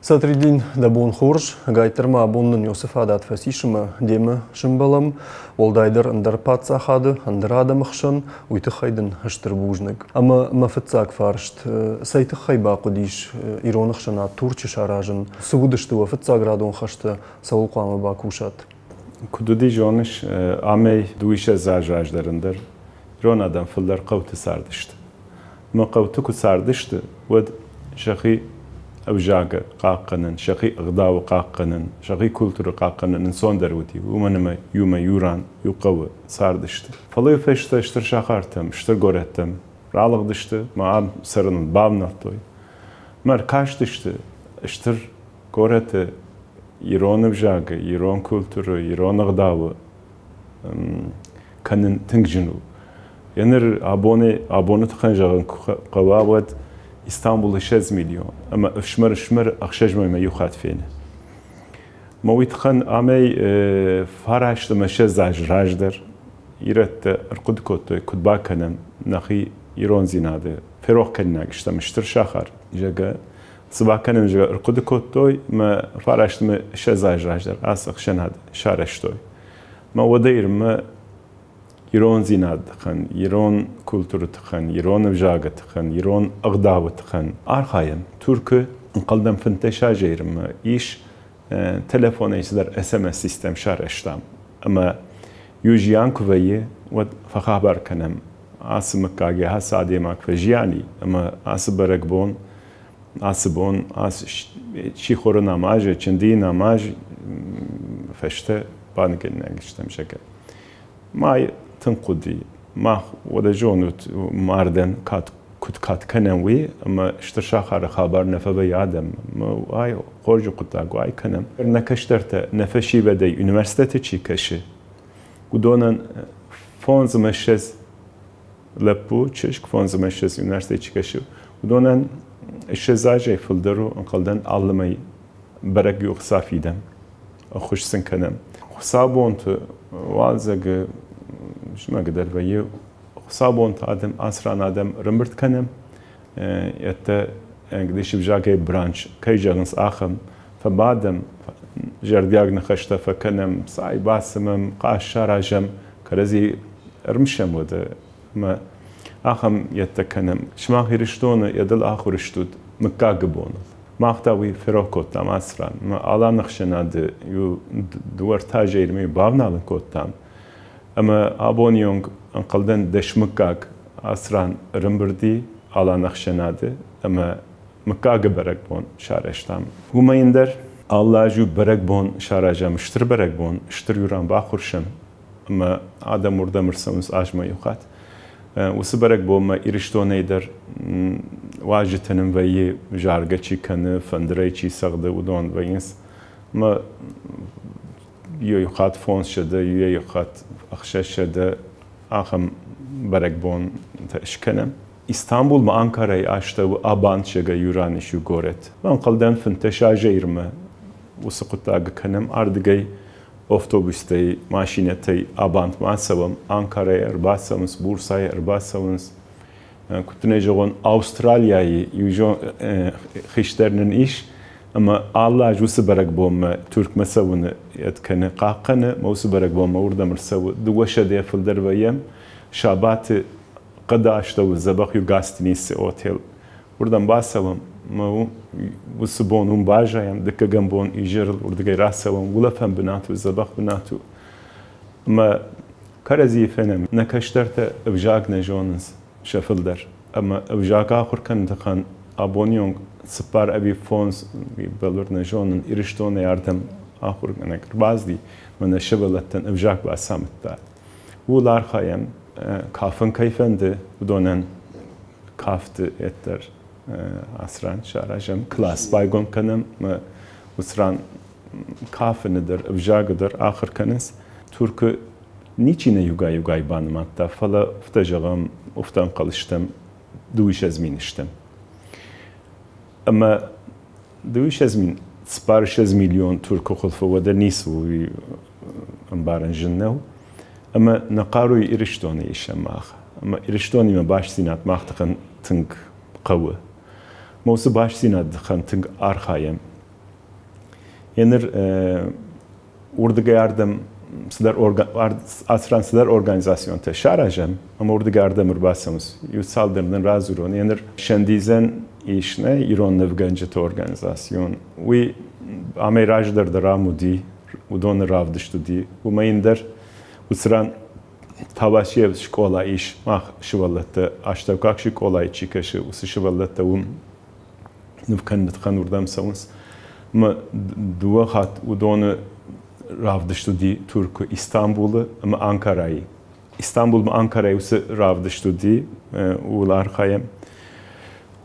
Сатридин, дӕ бон хорз, ӕгайтдӕр ма абон нын уыцы фадат фӕцис ӕмӕ демӕ сӕмбӕлӕм, уӕлдайдӕр ӕндӕр паддзахады, ӕндӕр адӕмы хсӕн, уый тыххӕй дын стыр бузныг. Ӕмӕ мӕ фыццаг фарст, цӕй тыххӕй бахъуыдис ирон ӕхсӕнад Турчы саразын? Цы уыдысты уӕ фыццаградон хӕстӕ, цӕуыл хъуамӕ бакусат? Куыд уыди, зоныс, амӕй дыууиссӕдз азы раздӕр ӕндӕр ирон адӕм фылдӕр хъӕуты цардысты. Мӕ хъӕуты куы цардысты, уӕд сӕхи ӕвзагы хъахъхъӕнын, сӕхи ӕгъдауы хъахъхъӕнын, сӕхи культуры хъахъхъӕнын ӕнцондӕр уыди, уымӕн ӕмӕ иумӕ иу ран, иу хъӕуы цардысты. Фӕлӕ фӕстӕ стыр сахартӕм, стыр горӕттӕм ралыгъдысты мӕ ам цӕрыныл бавнӕлдтой. Мӕ ӕркастысты стыр горӕты ирон ӕвзагы, ирон культурӕ, ирон ӕгъдауы кӕнын тынг зын у. Еныр абоны, абоны тыххӕн зӕгъын куы хъӕуа, уӕд Истанбулы 60 миллион ӕмӕ ӕфсымӕр-ӕфсымӕр ӕхсӕз мӕймӕ иу хатт фены. Мӕ уый тыххӕн амӕй 29 азы раздӕр ирӕттӕ ӕрхъуыды кодтой, куыд бакӕнӕм нӕхи ирондзинады ферох кӕнинаг стӕм стыр сахар, зӕгъгӕ, цы бакӕнӕм, зӕгъгӕ, ӕрхъуыды кодтой мӕ 29 азы раздӕр ацы ӕхсӕнад сарӕзтой. Мӕ уӕдӕй ирмӕ ирондзинады тыххӕн, ирон культуры тыххӕн, ирон ӕвзагы тыххӕн, ирон ӕгъдауы тыххӕн архайӕм. Туркы ӕнхъӕлдӕн 15 азы ирмӕ ис телефонӕй цыдӕр SMS-систем сарӕзтам. Ӕмӕ иу зиан куы вӕййы, уӕд фӕхабар кӕнӕм, ацы мыггагӕй ацы адӕймаг фӕзиан и, ӕмӕ ацы бӕрӕгбон, ацы бон, ацы сихоры намазы, чындийы намаз фӕстӕ баныгӕнинаг стӕм, зӕгъгӕ. Май тынг хъуыди. Мах уӕдӕ зонут, мардӕн кад куыд кад кӕнӕм, уый, ӕмӕ стыр сахары хабар нӕ фӕвӕййы адӕм. Ай хорз хъуыддаг у, ай кӕнӕм. Нӕ кӕстӕртӕ, нӕ фӕсивӕдӕй университеты чи кӕсы, уыдонӕн 25 лӕппу, чызг 25 университеты чи кӕсы, уыдонӕн 20 азӕй фылдӕр у, ӕнхъӕлдӕн, алы мӕй бӕрӕг иу ӕхца фидӕм, ӕххуыс сын кӕнӕм. Хуыцаубонты уалдзӕгы зымӕг дӕр вӕййы. Хуыцаубонты адӕм, ацы ран адӕм ӕрӕмбырд кӕнӕм. Ӕддӕ англисы ӕвзагӕй бранч, кӕй зӕгъынц, ахӕм. Фӕбадӕм, зӕрдиаг ныхӕстӕ фӕкӕнӕм, цай бацымӕм, хъаз саразӕм, кӕрӕдзи ӕрымысӕм уӕдӕ. Ӕмӕ ахӕм йедтӕ кӕнӕм. Сымах Ирыстоны йӕдыл ахуыр стут мыггагы боныл. Мах та уый ферох кодтам ацы ран. Мӕ Аланы ӕхсӕнады иу дыууӕ-ӕртӕ азӕй бавналын кодтам. Ӕмӕ абоны онг ӕнхъӕлдӕн 10 мыггаг ацы ран ӕрӕмбырди Аланы ӕхсӕнады ӕмӕ мыггагы бӕрӕгбон сарӕзтам. Уымӕй ӕндӕр алы аз иу бӕрӕгбон саразӕм, стыр бӕрӕгбон, стыр иу ран баххуырсӕм ӕмӕ адӕм уырдӕм ӕрцӕуынц азмӕ иу хатт. Уыцы бӕрӕгбонмӕ Ирыстонӕй дӕр уазджытӕ нын вӕййы, заргӕ чи кӕны, фӕндырӕй чи цӕгъды, уыдон вӕййынц. Ӕмӕ иу хатт 500, иу хатт 600 ахӕм бӕрӕгбонтӕ скӕнӕм. Истанбулмӕ Анкарайы астӕу Абанчегӕ иу ран ис иу горӕт. Ӕнхъӕлдӕн 15 азӕй ирмӕ уыцы хъуыддаг кӕнӕм. Ардыгӕй автобустӕй, машинӕтӕй Абантмӕ ацӕуӕм, Анкарайӕ ӕрбацӕуынц, Бурсайӕ ӕрбацӕуынц. Куыд дын ӕй зӕгъон, Австралияйы иу хистӕр нын ис, ӕмӕ алы аз уыцы бӕрӕгбонмӕ Туркмӕ цӕуыны йед кӕны, хъахъхъӕны, ӕмӕ уыцы бӕрӕгбонмӕ уырдӕм ӕрцӕуы. 200 фылдӕр вӕййӕм. Сабаты хъӕды астӕу дзӕбӕх иу гостиницы отел. Уырдӕм бацӕуӕм, ӕмӕ уыцы бон уым баззайӕм, дыккӕгӕм бон изӕрыл уырдыгӕй рацӕуӕм, улӕфӕн бынат у, дзӕбӕх бынат у. Ӕмӕ кӕрӕдзийы фенӕм, нӕ кӕстӕртӕ ӕвзаг нӕ зонынц сӕ фылдӕр. Ӕмӕ ӕвзаг ахуыр кӕныны тыххӕн абоны онг цыппар ӕви фондз бӕлвырд нӕ зонын, Ирыстонӕй ардӕм ахуыргӕнӕг ӕрбацыди, мӕ нӕ сывӕллӕттӕн ӕвзаг бацамыдта. Ууыл архайӕм, кафын кӕй фӕнды, уыдонӕн кафты ӕддӕр ацы ран саразӕм, класс байгом кӕнӕм, уыцы ран кафыны дӕр, ӕвзагы дӕр ахуыр кӕнынц. Туркы ничи нӕ иугай-иугай банымадта, фӕлӕ афтӕ зӕгъӕм, афтӕ ӕнхъӕл стӕм, 22 000 стӕм. Ӕмӕ 22 000, 24 миллион туркы хуылфы уӕдӕ ницы у, уый ӕмбарын зын нӕу. Ӕмӕ нӕ хъаруйы Ирыстоны исӕм мах. Ӕмӕ Ирыстонимӕ бастдзинад мах тыххӕн тынг хъӕуы. Ӕмӕ уыцы бастдзинады тыххӕн тынг архайӕм. Еныр уырдыгӕй ардӕм цыдӕр ацы ран цыдӕр организационтӕ саразӕм, ӕмӕ уырдыгӕй ардӕм ӕрбацӕуынц. Иу цалдӕр нын радзурон. Еныр сӕндидзӕн ис нӕ ирон нывгӕнджыты организацион. Уый амӕй раздӕр дӕр ам уыди, уыдоны равдыст уыди. Уымӕ ӕндӕр уыцы ран Тавасиев скъола ис, мах сывӕллӕттӕ астӕуккаг скъолайы чи кӕсы, уыцы сывӕллӕттӕ уым ныв кӕныны уырдӕм цӕуынц. Ӕмӕ дыууӕ хатт уыдоны равдыст уыди Туркы, Истамбулы ӕмӕ Анкарайы. Истамбул ӕмӕ Анкарайы уыцы равдыст уыди, ууыл архайӕм.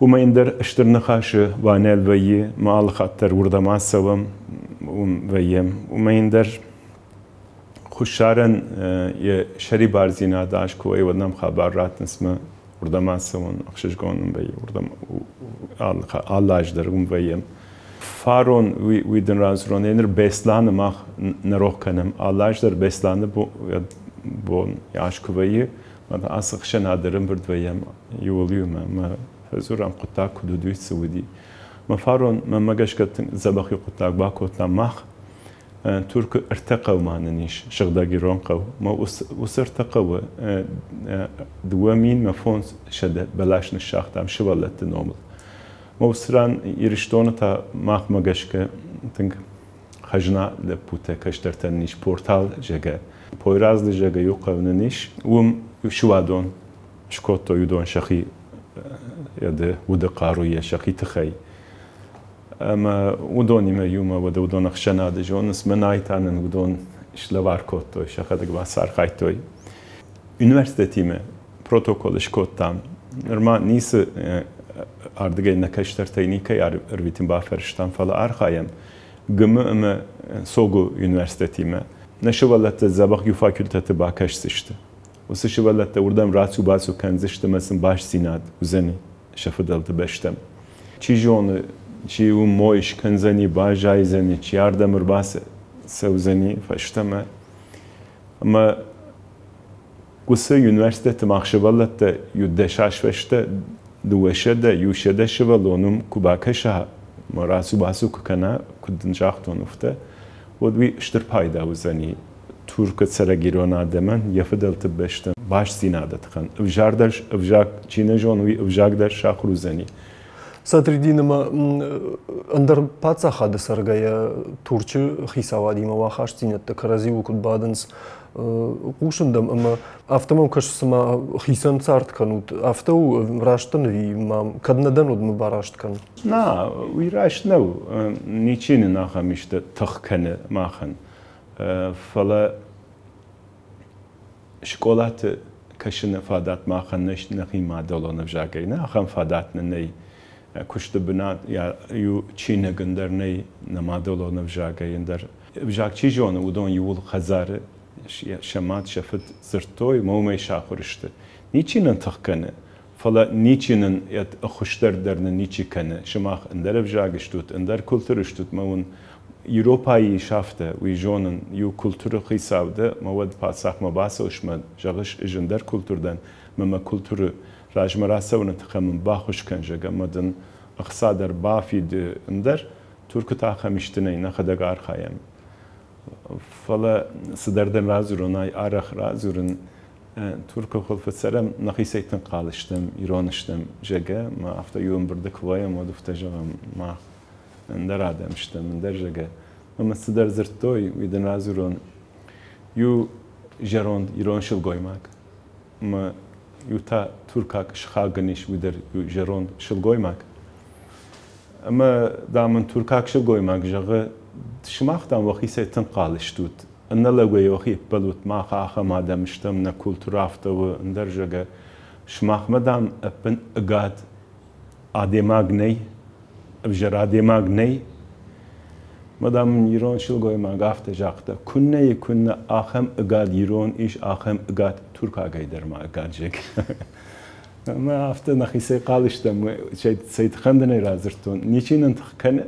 Уымӕй ӕндӕр стыр ныхасы Ванел вӕййы, мӕ алы хатт дӕр уырдӕм ацӕуӕм, уым вӕййӕм. Уымӕй ӕндӕр Хуссарӕн йӕ сӕрибардзинад аз куы уой, уӕд нӕм хабар раттынц мӕ уырдӕм ацӕуын ӕхсызгон нын вӕййы, уырдӕм алы аз дӕр уым вӕййӕм. Фарон уый дын радзурон, ныр Беслӕны мах нӕ рох кӕнӕм. Алы аз дӕр Беслӕны бон аз куы вӕййы, уӕд ацы ӕхсӕнады ӕрӕмбырд вӕййӕм иуыл иумӕ ӕмӕ фӕдзурӕм, хъуыддаг куыд уыд, уый цы уыди. Мӕ фарон мӕнмӕ гӕсгӕ тынг дзӕбӕх иу хъуыддаг бакодтам мах. Туркы ӕртӕ хъӕумӕ нын ис сыгъдӕг ирон хъӕу. Мӕ уыцы ӕртӕ хъӕуы 2500 бӕлас ныссагътам сывӕллӕтты номыл. Мӕ уыцы ран Ирыстоны та махмӕ гӕсгӕ тынг хӕзна лӕппутӕ кӕстӕртӕн ис портал, зӕгъгӕ. Пойразлы, зӕгъгӕ, иу хъӕу нын ис. Уым суадон скодтой уыдон сӕхи уды хъаруйӕ, сӕхи тыхӕй. Ӕмӕ уыдонимӕ иумӕ уӕдӕ уыдон ӕхсӕнады зонынц, мӕнӕй та нын уыдон слӕвар кодтой, сӕхӕдӕг бацархайдтой. Университетимӕ протокол скодтам. Нырма ницы ардыгӕй нӕ кӕстӕртӕй никӕй ӕрвитын бафӕрстам, фӕлӕ архайӕм ГМ ӕмӕ СОГУ университетимӕ. Нӕ сывӕллӕттӕ дзӕбӕх иу факультеты бакӕсдзысты. Уыцы сывӕллӕттӕ уырдӕм рацу-бацу кӕндзысты ӕмӕ сын бастдзинад уыдзӕни сӕ фыдӕлты бӕстӕм. Чи зоны, чи уым мой скӕндзӕни, баззайдзӕни, чи ардӕм ӕрбацӕудзӕни фӕстӕмӕ. Ӕмӕ уыцы университеты мах сывӕллӕттӕ иу дӕс аз фӕстӕ дыууӕсӕдӕ, иусӕдӕ сывӕллон уым куы бакӕса, ӕмӕ рацу-бацу куы кӕна, куыд дын загътон, афтӕ, уӕд уый стыр пайда уыдзӕни Туркы цӕрӕг ирон адӕмӕн йӕ фыдӕлты бӕстӕ бастдзинады тыххӕн. Ӕвзаг дӕр ӕвзаг чи нӕ зоны, уый ӕвзаг дӕр сахуыр уыдзӕни. Сатридинымӕ ӕндӕр паддзахады цӕргӕйӕ Турчы хицауадимӕ уахастдзинӕдтӕ кӕрӕдзиуыл куыд бадынц, хъусын дӕм ӕмӕ афтӕ мӕм кӕсы, цыма хицӕн цард кӕнут. Афтӕ у раст дӕн ӕви ма кӕд нӕ дӕн, уӕд мӕ бараст кӕн. Нӕ, уый раст нӕу. Ничи нын ахӕм исты тых кӕны махӕн. Фӕлӕ скъолаты кӕсыны фадат махӕн нӕ нӕхи мадӕлон ӕвзагӕй. Нӕ, ахӕм фадат нын нӕй. Куысты бынат иу чиныг ӕндӕр нӕй нӕ мадӕлон ӕвзагӕй ӕндӕр. Ӕвзаг чи зоны, уыдон иууыл хӕдзары сӕ мад, сӕ фыд дзырдтой ӕмӕ уымӕй сахуыр сты. Ничи нын тых кӕны, фӕлӕ ничи нын ӕххуыс дӕр нын ничи кӕны. Сымах ӕндӕр ӕвзаг стут, ӕндӕр культурӕ стут, мӕ уын Европӕйы ис афтӕ, уый зонын, иу культуры хицау дӕ, мӕ уӕд паддзахмӕ бацӕуыс мӕ зӕгъыс, ӕз ӕндӕр культур дӕн, мӕ мӕ культуры размӕ рацӕуыны тыххӕй мын баххуыс кӕн, зӕгъгӕ, мӕ дын ӕхца дӕр бафид ӕндӕр. Туркы та ахӕм исты нӕй, нӕхӕдӕг архайӕм. Фӕлӕ цыдӕр дын радзурон, ай арӕх радзурын, Туркы хуылфы цӕрӕм, нӕхицӕй тынг хъал стӕм, ирон стӕм, зӕгъгӕ, ма афтӕ иу ӕмбырды куы вӕййӕм, уӕд афтӕ зӕгъӕм, мах ӕндӕр адӕм стӕм, ӕндӕр, зӕгъгӕ. Ӕмӕ цыдӕр дзырдтой, уый дын радзурон. Иу зӕронд ирон сылгоймаг ӕмӕ иу та туркаг сыхаг ын ис, уый дӕр иу зӕронд сылгоймаг. Ӕмӕ, дам, ын туркаг сылгоймаг зӕгъы, сымах, дам, уӕхицӕй тынг хъал стут, ӕнӕлӕугӕ йӕхи ӕппӕлут, мах ахӕм адӕм стӕм, нӕ культурӕ афтӕ у, ӕндӕр, зӕгъгӕ. Сымахмӕ, дам, ӕппын ӕгад адӕймаг нӕй, ӕвзӕр адӕймаг нӕй. Мадам ирон сылгоймаг афтӕ загъта, куыннӕ и, куыннӕ ахӕм ӕгад ирон ис, ахӕм ӕгад туркагӕй дӕр ма ӕгад зӕгъ. Ӕмӕ афтӕ нӕхицӕй хъал стӕм, цӕй тыххӕн дын ӕй радзырдтон. Ничи нын тых кӕны,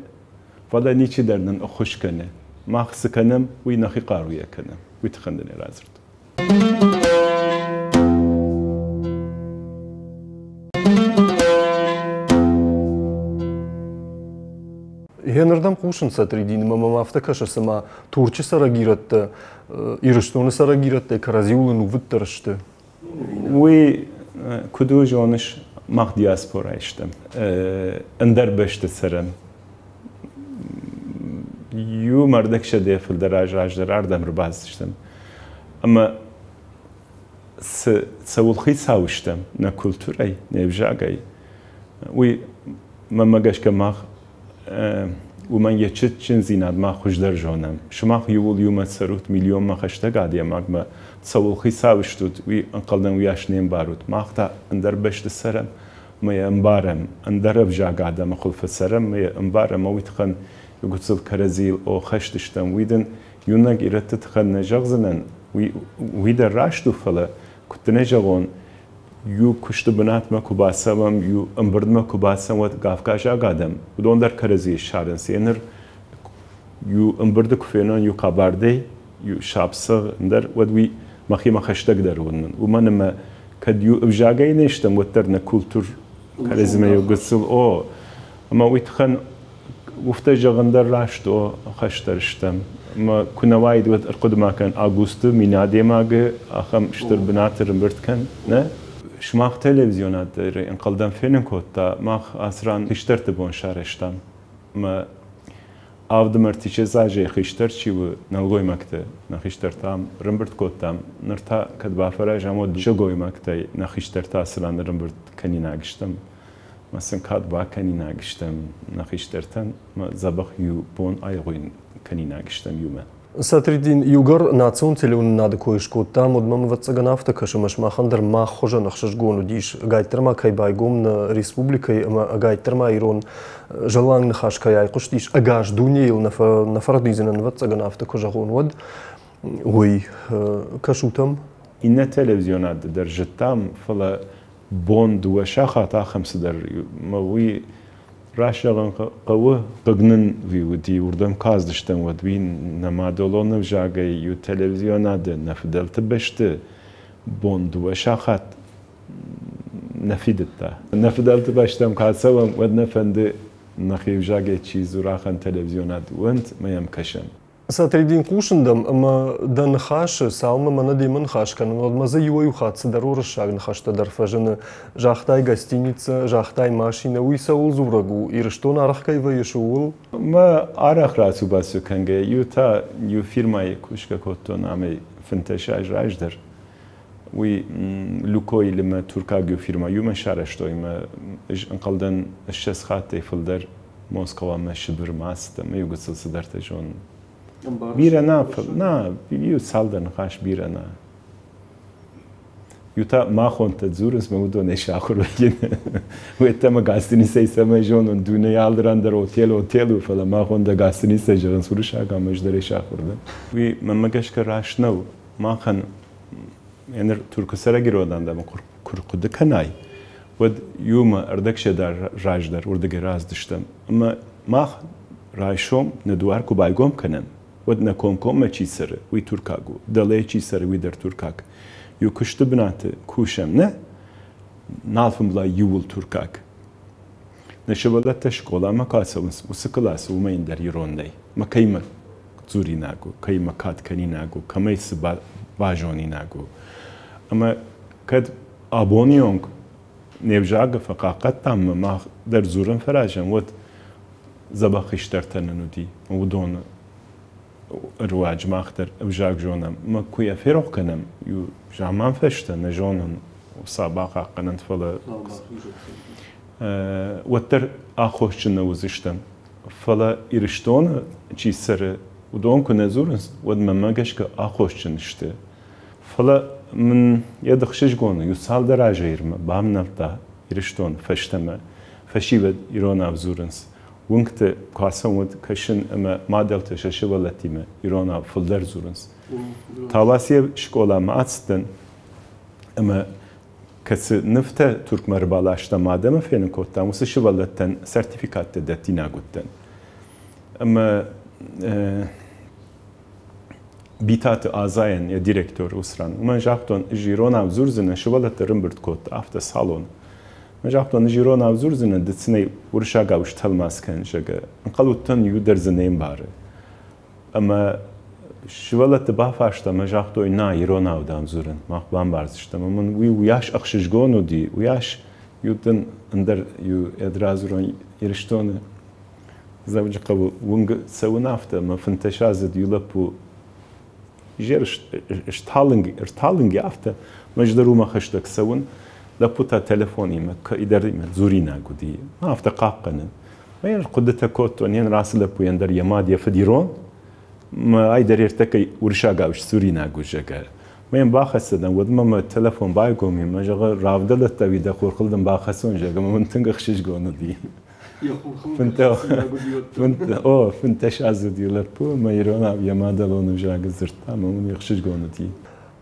фӕлӕ ничи дӕр нын ӕххуыс кӕны. Мах цы кӕнӕм, уый нӕхи хъаруйӕ кӕнӕм. Уый тыххӕн дын ӕй радзырдтон. Гъенырдӕм хъусын Сатридин, ӕмӕ мӕм афтӕ кӕсы, цыма Турчы цӕрӕг ирӕттӕ Ирыстоны цӕрӕг ирӕттӕй кӕрӕдзиуыл ӕнувыддӕр сты. Уый куыд у, зоныс, мах диаспорайы стӕм. Ӕндӕр бӕсты цӕрӕм. Иу мӕрдӕгсӕдӕйӕ фылдӕр аз раздӕр ардӕм ӕрбацыдыстӕм. Ӕмӕ цы цӕуыл хицау стӕм нӕ культурӕй, не взагӕй, уый мӕнмӕ гӕсгӕ мах уымӕн йӕ цытджындзинад мах хуыздӕр зонӕм. Сымах иууыл иумӕ цӕрут миллионмӕ хӕстӕг адӕймагмӕ, цӕуыл хицау стут, уый ӕнхъӕлдӕн уыйас не мбарут. Мах та ӕндӕр бӕсты цӕрӕм, ӕмӕ йӕ ӕмбарӕм, ӕндӕр ӕвзаг адӕмы хуылфы цӕрӕм, ӕмӕ йӕ ӕмбарӕм, ӕмӕ уый тыххӕн гуыцыл кӕрӕдзийыл о хӕст стӕм. Уый дын иунӕг ирӕтты тыххӕн нӕ зӕгъдзынӕн, уый дӕр раст у, фӕлӕ куыд дын ӕй зӕгъон, иу куысты бынатмӕ куы бацӕуӕм, иу ӕмбырдмӕ куы бацӕуӕм, уӕд кавказаг адӕм, уыдон дӕр кӕрӕдзийы ссарынц. Еныр иу ӕмбырды куы фенон иу хъӕбӕрдӕй, иу сапсыгъ ӕндӕр, уӕд уый мӕхимӕ хӕстӕгдӕр уынын. Уымӕн ӕмӕ кӕд иу ӕвзагӕй не стӕм, уӕддӕр нӕ культур кӕрӕдзимӕ иу гыццыл о. Ӕмӕ уый тыххӕн уфтӕ зӕгъын дӕр раст у, хӕстӕр стӕм. Ӕмӕ куы нӕ уаид, уӕд ӕрхъуыды ма кӕн, августы 1000 адӕймагы ахӕм стыр бынаты ӕрӕмбырд кӕн, нӕ? Сымах телевизионад дӕр ӕнхъӕлдӕн фенын кодта, мах ацы ран хистӕрты бон сарӕзтам. Ӕмӕ авд ӕмӕ ӕртиссӕдз азӕй хистӕр чи у, нӕлгоймӕгты, нӕ хистӕртӕм ӕрӕмбырд кодтам. Ныр та кӕд бафӕразӕм, уӕд сылгоймӕгтӕй нӕ хистӕртӕ ацы ран ӕрӕмбырд кӕнинаг стӕм. Мӕ сын кад бакӕнинаг стӕм нӕ хистӕртӕн, мӕ дзӕбӕх иу бон айгъуыйын кӕнинаг стӕм иумӕ. Сатридин, иугӕр национ телеуынынады кой скодтам, уӕд мӕм ӕвӕццӕгӕн афтӕ кӕсы, ӕмӕ сымахӕн дӕр мах хуызӕн ӕхсызгон уыдис, ӕгайтдӕр ма кӕй байгом нӕ республикӕйы ӕмӕ ӕгайтдӕр ма ирон зӕлланг ныхас кӕй айхъуыстис ӕгас дунейыл, нӕ фӕрӕдидзынӕн, ӕвӕццӕгӕн, афтӕ куы зӕгъон, уӕд уый кӕсут ӕм? Иннӕ телевизионады дӕр зыдтам, фӕлӕ бон 2 сахат ахӕм цыдӕр, мӕ уый раст зӕгъын хъӕуы, хъыг нын уый уыди, уырдӕм каздыстӕм, уӕд уый нӕ мадӕлон ӕвзагӕй иу телевизионады нӕ фыдӕлты бӕсты бон 2 сахат нӕ фидыдта. Нӕ фыдӕлты бӕстӕм куы ацӕуӕм, уӕд нӕ фӕнды нӕхи ӕвзагӕй чи дзура, ахӕм телевизионад уӕнт, мӕ йӕм кӕсӕм. Сатридин, хъусын дӕм, ӕмӕ дӕ ныхасы, цалынмӕ мӕнӕ демӕ ныхас кӕнын, уӕдмӕ дзы иуӕй-иу хатт цыдӕр уырыссаг ныхӕстӕ дӕр фӕзыны. Загътай гостиница, загътай машинӕ, уый цӕуыл дзурӕг у? Ирыстон арӕх кӕй вӕййыс, ууыл? Мӕ арӕх рацу-бацу кӕнгӕ, иу та иу фирмӕйы кусгӕ кодтон амӕй 15 аз раздӕр. Уый Лукойлимӕ туркаг иу фирмӕ иумӕ сарӕзтой ӕмӕ ӕз ӕнхъӕлдӕн 20 хаттӕй фылдӕр Москвамӕ, Сыбырмӕ ацыдтӕн, ӕмӕ иу гыццыл цыдӕртӕ зонын. Бирӕ нӕ, нӕ, иу цалдӕр ныхас бирӕ нӕ. Иу та махонтӕ дзурынц, мӕ уыдонӕй сахуыр вӕййын. Уӕдта мӕ гостиницӕй цӕмӕй зонон, дунейы алы ран дӕр отел отел у, фӕлӕ махонтӕ гостиницӕй зӕгъынц уырыссаг ӕмӕ ӕз дӕр ӕй сахуыр дӕн. Уый мӕнмӕ гӕсгӕ раст нӕу. Махӕн ныр Туркы цӕрӕг ирон адӕмы куы рхъуыды кӕнай, уӕд иумӕ ӕрдӕгсӕдӕ раздӕр уырдыгӕй рацыдыстӕм. Ӕмӕ мах райсом нӕ дуар куы байгом кӕнӕм, уӕд нӕ комкоммӕ чи цӕры, уый туркаг у. Дӕлӕ чи цӕры, уый дӕр туркаг. Иу куысты бынаты кусӕм, нӕ? Нал фымбылай иууыл туркаг. Нӕ сывӕллӕттӕ скъоламӕ куы ацӕуынц, уыцы къласы уымӕй ӕндӕр ирон нӕй. Мӕ кӕимӕ дзуринаг у, кӕимӕ кад кӕнинаг у, кӕмӕй цы базонинаг у. Ӕмӕ кӕд абоны онг не взагы фӕхъахъхъӕдтам ӕмӕ мах дӕр дзурын фӕразӕм, уӕд дзӕбӕх хистӕртӕ нын уыди. Уыдоны руаджы мах дӕр ӕвзаг зонӕм. Ӕмӕ куы йӕ ферох кӕнӕм, иу заман фӕстӕ нӕ зонын, сӕ бахъахъхъӕнӕнт, фӕлӕ уӕддӕр аххосджын нӕ уыдзыстӕм. Фӕлӕ Ирыстоны чи цӕры, уыдон куы нӕ дзурынц, уӕд мӕнмӕ гӕсгӕ аххосджын сты. Фӕлӕ мын йӕ ӕхсызгон иу цалдӕр азӕй бавнӕлдта Ирыстон фӕстӕмӕ. Фӕсивӕд иронау дзурынц. Уынгты куы ацӕуын, уӕд кӕсын ӕмӕ мадӕлтӕ сӕ сывӕллӕттимӕ иронау фылдӕр дзурынц. Таласийы скъоламӕ ацыдтӕн ӕмӕ кӕцы нывтӕ Туркмӕ ӕрбаластам, адӕмы фенын кодтам, уыцы сывӕллӕттӕн сертификаттӕ дӕттинаг уыдтӕн. Ӕмӕ Битаты Азайӕн йӕ директор уыцы ран, уымӕн загътон, ӕз иронау дзурдзынӕн, сывӕллӕтты ӕрӕмбырд кодта, афтӕ салон. Мӕ загътон, ӕз иронау дзурдзынӕн, ды сын ӕй уырыссагау стӕлмац кӕн, зӕгъгӕ. Ӕнхъӕл уыдтӕн, иу дӕр дзы не мбары. Ӕмӕ сывӕллӕтты бафарста ӕмӕ загътой, нӕ, иронау, дам, дзурын, мах бамбардзыстӕм. Ӕмӕ мын уый уыйас ӕхсызгон уыди, уыйас иу дын ӕндӕр иу ӕд радзурон Ирыстоны Дзӕуджыхъӕуы уынг цӕуын афтӕ, ӕмӕ фынтӕсаздзыд иу лӕппу изӕр ӕрталынг афтӕ, ӕз дӕр уымӕ хӕстӕг цӕуын, лӕппу та телефонимӕ кӕйдӕримӕ дзуринаг уыди, афтӕ хъахъхъӕнын. Мӕ хъуыдытӕ кодтон, йе рацы лӕппуйӕн дӕр йӕ мад, йӕ фыд ирон, мӕ ай дӕр ӕртӕккӕ уырыссагау сдзуринаг у, зӕгъгӕ. Мӕ йӕм бахӕццӕ дӕн, уӕдмӕ мӕ телефон байгом и, мӕ зӕгъы, равдӕлӕттӕ ӕви дӕ хурхыл дын бахӕцон, зӕгъгӕ, мӕ мын тынг ӕхсызгон уыди. О, фынтӕсаздзыд лӕппу ӕмӕ иронау йӕ мадӕлон ӕвзагы дзырдта, ӕмӕ мын ӕхсызгон уыди.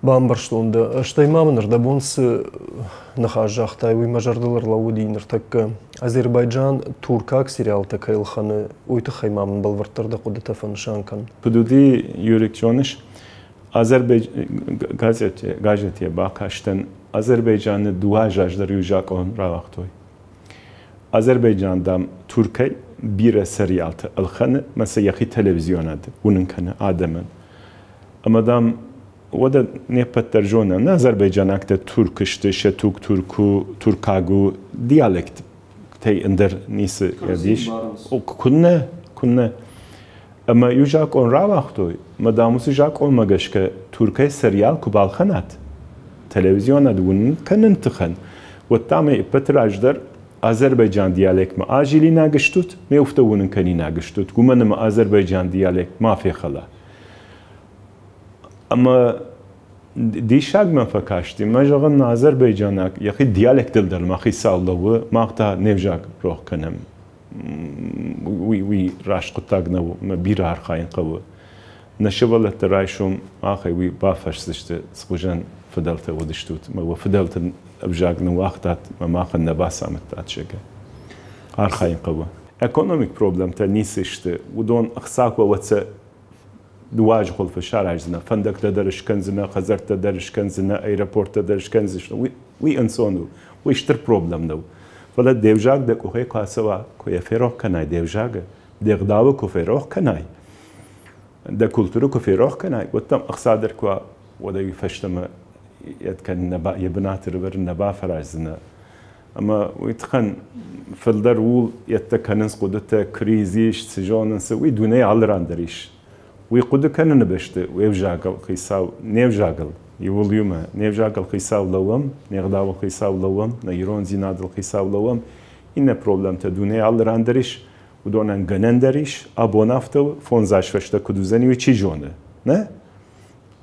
Бамбӕрстон дӕ. Стӕй ма мын ӕрдӕбон цы ныхас загътай, уый мӕ зӕрдыл ӕрлӕууыди ныртӕккӕ. Азербайджан туркаг сериалтӕ кӕй ӕлхӕны, уый тыххӕй ма мын бӕлвырддӕр дӕ хъуыдытӕ фӕнысан кӕн. Куыд уыди, Юрик, зоныс, газетӕ бакастӕн, Азербайджаны дыууӕ азы раздӕр иу закъон рауагътой. Азербайджан, дам, Туркӕй бирӕ сериалтӕ ӕлхӕны ӕмӕ сӕ йӕхи телевизионад уынын кӕны адӕмӕн. Ӕмӕ, дам, уӕдӕ не ппӕт дӕр зонӕм, нӕ азербайджанӕгтӕ турк сты, сӕ туг турк у, туркаг у, диалекттӕй ӕндӕр ницы ис. Куыннӕ, куыннӕ. Ӕмӕ иу закъон рауагътой, ӕмӕ, дам, уыцы закъонмӕ гӕсгӕ Туркӕй сериал куы балхӕнат, телевизионад уынын кӕнын тыхӕн, уӕд, дам, ӕй ӕппӕты раздӕр Азербайджан диалектмӕ азилинаг стут, ме уфтӕ уынын кӕнинаг стут, уымӕн ӕмӕ Азербайджан диалект ма фехӕла. Ӕмӕ диссаг мӕм фӕкасти, мӕ зӕгъын, азербайджанаг йӕхи диалектыл дӕр ма хицау лӕууы, мах та не взаг рох кӕнӕм. Уый раст хъуыддаг нӕу, мӕ бирӕ архайын хъӕуы. Нӕ сывӕллӕтты райсом махӕй уый бафӕрсдзысты, цыхуызӕн фыдӕлтӕ уыдыстут, мӕ уӕ фыдӕлты ӕвзаг ныууагътат, мӕ махӕн нӕ бацамыдтат, зӕгъгӕ. Архайын хъӕуы. Экономик проблемтӕ ницы сты, уыдон ӕхца куы ӕвӕццӕ дыууӕ хуылфы сараздзынӕ, фӕндӕгтӕ дӕр скӕндзынӕ, хӕдзӕрттӕ дӕр скӕндзынӕ, аэропорттӕ дӕр скӕндзысты. Уый ӕнцон у, уый стыр проблем нӕу. Фӕлӕ де взаг дӕ къухӕй куы ацӕуа, куы йӕ ферох кӕнай де взагы, де гъдауы куы ферох кӕнай, дӕ культурӕ куы ферох кӕнай, уӕд дӕм ӕхца дӕр куы уа, уӕд ӕй фӕстӕмӕ йӕ бынаты рывӕрын нӕ бафӕраздзынӕ. Ӕмӕ уый тыххӕн фылдӕр ууыл йедтӕ кӕнынц хъуыдытӕ, кризис, цы зонынц, уый дунейы алы ран дӕр ис. Уый хъуыды кӕныны бӕсты уе взагыл хицау, не взагыл, иууыл иумӕ, не взагыл хицау лӕууӕм, не гъдауыл хицау лӕууӕм, нӕ ирондзинадыл хицау лӕууӕм. Иннӕ проблемтӕ дунейы алы ран дӕр ис, уыдонӕн гӕнӕн дӕр ис, абон афтӕ у, фондз аз фӕстӕ куыд уыдзӕни, уый чи зоны, нӕ?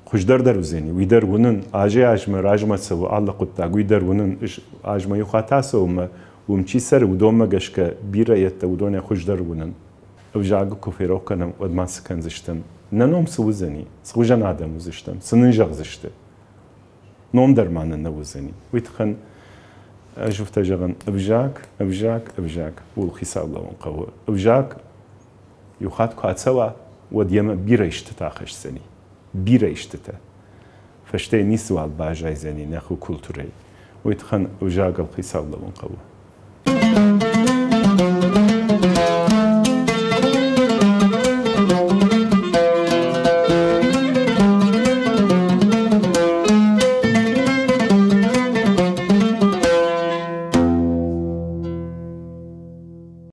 Хуыздӕр дӕр уыдзӕни, уый дӕр уынын, азӕй-азмӕ размӕ цӕуы алы хъуыддаг, уый дӕр уынын, азмӕ иу хатт ацӕуы ӕмӕ уым чи цӕры, уыдонмӕ гӕсгӕ бирӕ йедтӕ уыдонӕй хуыздӕр уынын. Ӕвзагы куы ферох кӕнӕм, уӕд ма цы кӕндзыстӕм? Нӕ ном цы уыдзӕни? Цы хуызӕн адӕм уыдзыстӕм? Цы нын зӕгъдзысты? Ном дӕр ма нын нӕ уыдзӕни. Уый тыххӕн ӕз афтӕ зӕгъын, ӕвзаг, ӕвзаг, ӕвзаг, ууыл хицау лӕууын хъӕуы. Ӕвзаг иу хатт куы ацӕуа, уӕд йемӕ бирӕ истытӕ ахӕсдзӕни. Бирӕ истытӕ. Фӕстӕ ницыуал баззайдзӕни нӕхи культурӕйы. Уый тыххӕн ӕвзагыл хицау лӕууын хъӕуы.